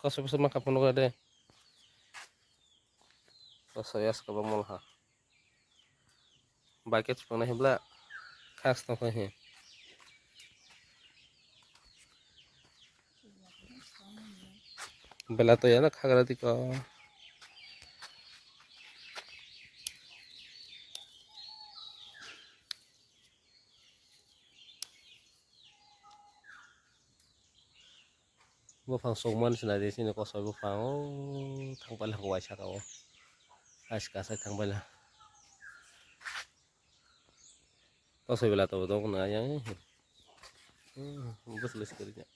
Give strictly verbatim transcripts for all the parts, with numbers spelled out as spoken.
Koso koso ma kha phunuk de. Koso yas ka ba mol ha. Bucket phunuk hibla khas tong kha hi. Bela to yana khagra diko. Buphang sokmani sinai di sini kosoi buphang o thangpaila kowai saka o. Aska sai thangpaila. Kosoi bela to dong na yang. Bus list kari ya.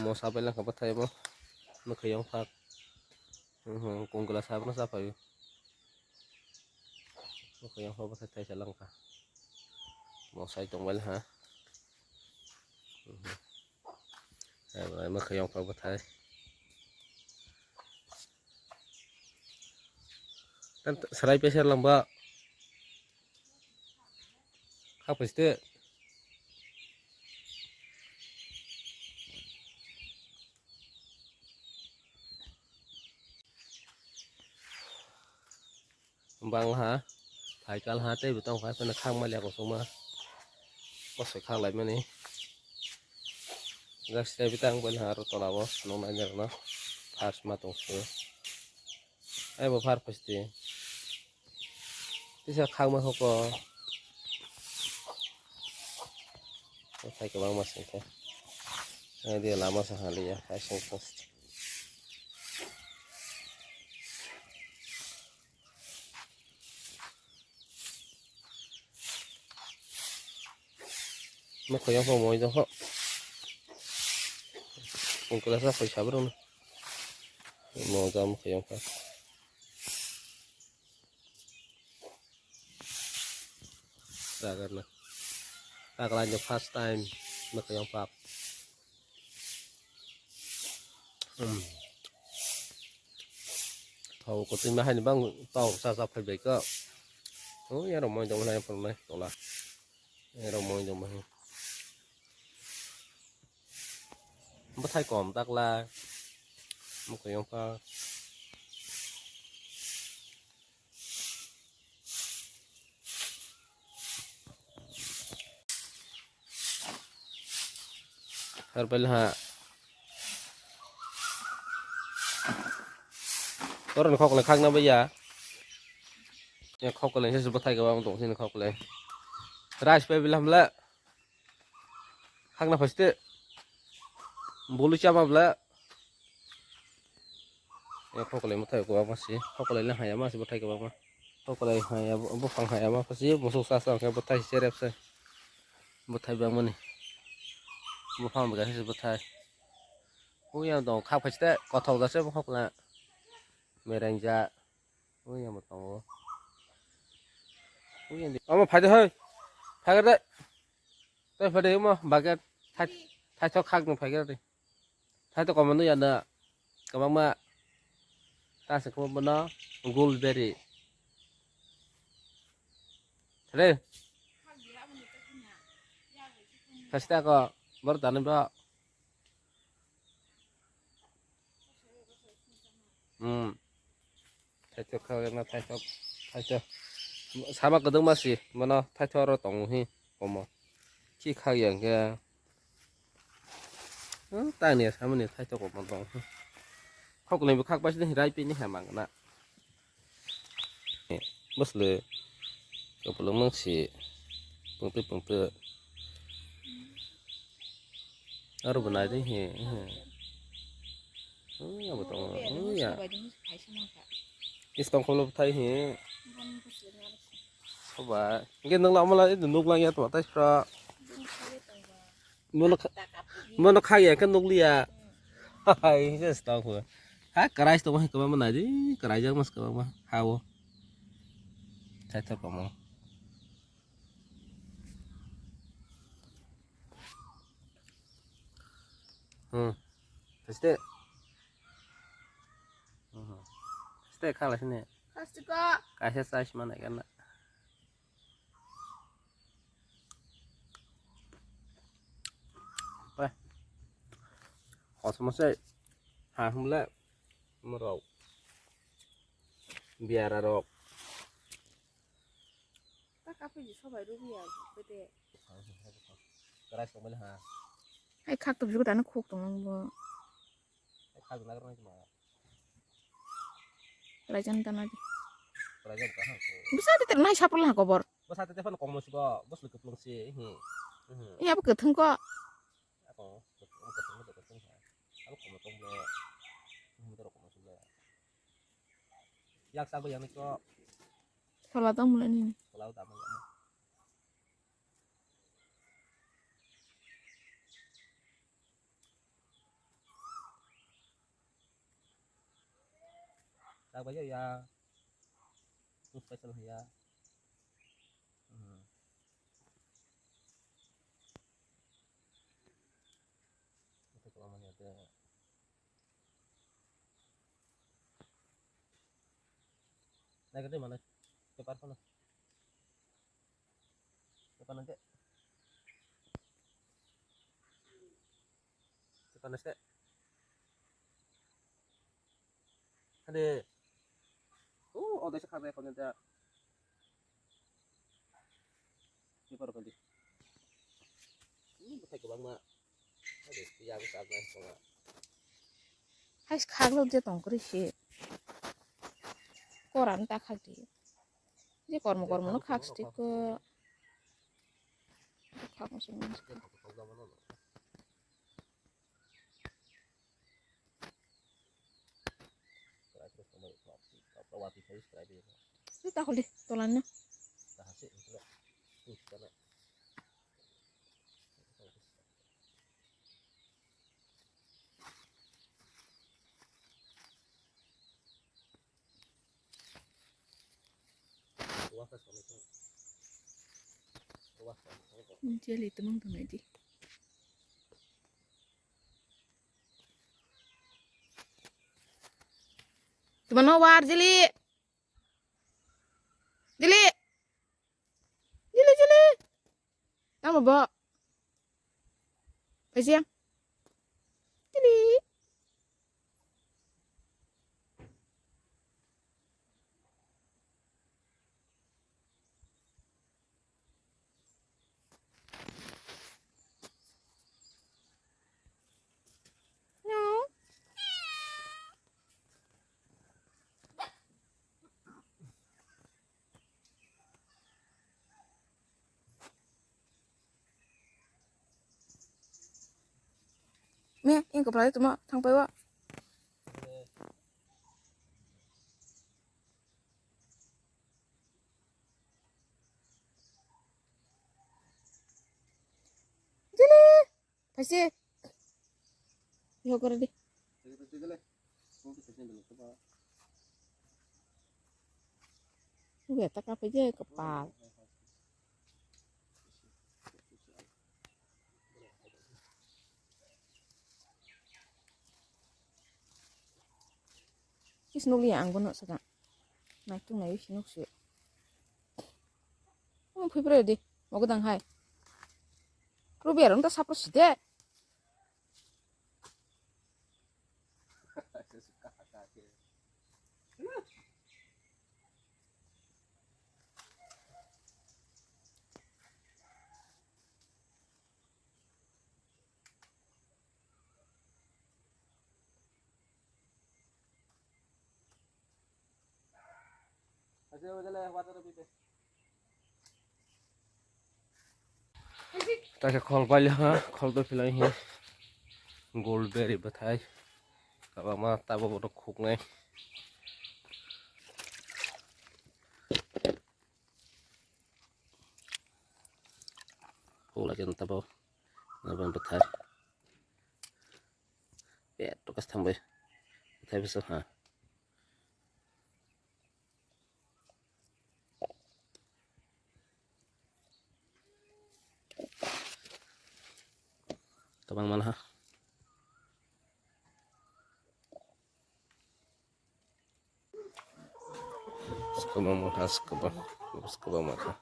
Mo sapai lang kapa thai mo. Mo khayong phak. Kung glass hapno sapai. Mo khayong phak bwthai thaisa langkha. Mo sai tongbail ha. Mo khayong phak bwthai. Serai peser lamba. Khak phaiste. Bang ha, phaikal ha, tei bo tong phai phano khak maliya kosongma. Kosoi khak lai mani. Gas tei bitang bai ha aro tola o nong nai rok no. First ma tong phai. Ai bo phar phaiste. Tisa khakma kho ko. Thai kwbangma sing khe. Ai de lama sa haliya, hai sing khe. Mo khayang pho moi dong kho. Ungkla sa khoi sabro no. Mo jam khayang pho. Ragar na. Ragar aja first time mo khayang pho. Hmm. Tau ko twi ma hai ni bang tau sa sa phai bai ko. Oh ya ro moi dong nai phai mai tola. Ya ro moi dong mai. Bwthai kom takla. Mo khayang pho. Har pele ha. Oro ni khokle khakna baya. Ya khokle se bwthai kwbang tong sini khokle. Rice pe bilam le. Khakna phaste. Bulu chama bla. Ya khokolai mwthai kwbangma se. Khokolai le haya ma se bwthai kwbangma. Khokolai haya, buphang haya ma phaisi musuk sa sa khe bwthai se rep se. Bwthai bangmani. Buphang bwkha se bwthai. Uya dong khak phaiste kothok da se khokolai. Mereng ja. Uya mo tongo. Uya di. Omo phaide hoi. Phagar de. Tei phaide omo bucket. Thai, thai thok khak no phagar de. Thai to komando ya na. Kwbangma. Ta se kwbangma no. Gold berry. Re. Phaste ko. Bor tani ba. Hmm. Thaithok kha na thaithok, thaithok. Sama kwdwkma si, mano thaithok oro tongo hi, omo. Khi kha yang khe. Hmm, tang ni samani thaithok omo tong. Khok ni bwkhak bai sini rai pini ha mang na. Bwsle kapulung mang si pungtwi pungtwi. Aro bo nai de he, he. Oh, ya bo tongo. Oh, ya. Is tong kholo thai he. Soba. Ge nang la mala nuk lang ya to tai fra. Mono kha-, mono khak ya khe nukliya. Hai, se stop ho. Ha, karai stop hai kwbangma nai di, karai jak mas kwbangma. Ha o. Thai thok komo. Hmm. Teste. Hmm. Teste khala sini. Plastic ko. Kaisa size mana kana. Wah, Kosom se ha humle morok biara rok. Ta kapi ji sobai rubi ya bete. Kerai song bele ha. Hai khak tu bisu tani khuk tong bo. Hai khak na kerai ma. Kerai jan tana di. Kerai jan ka ha. Bisa di ter nai sapul ha kobor. Basa te fan kong mo si ko, bos le keplong si. Hmm. Hmm. Iya bu kethung ko. Ako, ako, ako, ako, ako, ako, komo tong le, hmm, toro komo sung le. Yak sa bo yang ni ko. Sola tong mula ni. Sola tamo ya. Yak ba ya. Toothpaste ya. Hmm. Ito ko amanya de. Nai kete mana? Paper kono? Paper nanti. Paper nanti. Ade. Oh, oh, desa khabe kono da. Paper kono di. Ini betai kebang ma. Ade, iya aku saat naik sama. Hai khak lo je tong kri si. Koran ta khak di. Je kormo kormo no khak sti ko. Khak mo sung. Ni ta khol di tolan no. Jeli temang temai di. Teman mau war jeli. Jeli. Jili, jili. Tamo bo. Paisiya. Jili. No. Me, ing kopra tuma thang pai wa. Jili. Paisi. Yo kore di. Uwe ta kape je kepal. Kis nukli ang bono saka. Naitung nai si nuk si. Omo phui pura di. Mogo dang hai. Rubi arong ta sapro si de. Taisa khol paila ha, khol to philai hi. Gold berry bathai. Kabama tabo bono khuknai. Khukla ken tabo. Naban bathai. Pet to kas thambai. Bathai bisa ha. Tabang mana ha? Skaba mangha, skaba, skaba mangha.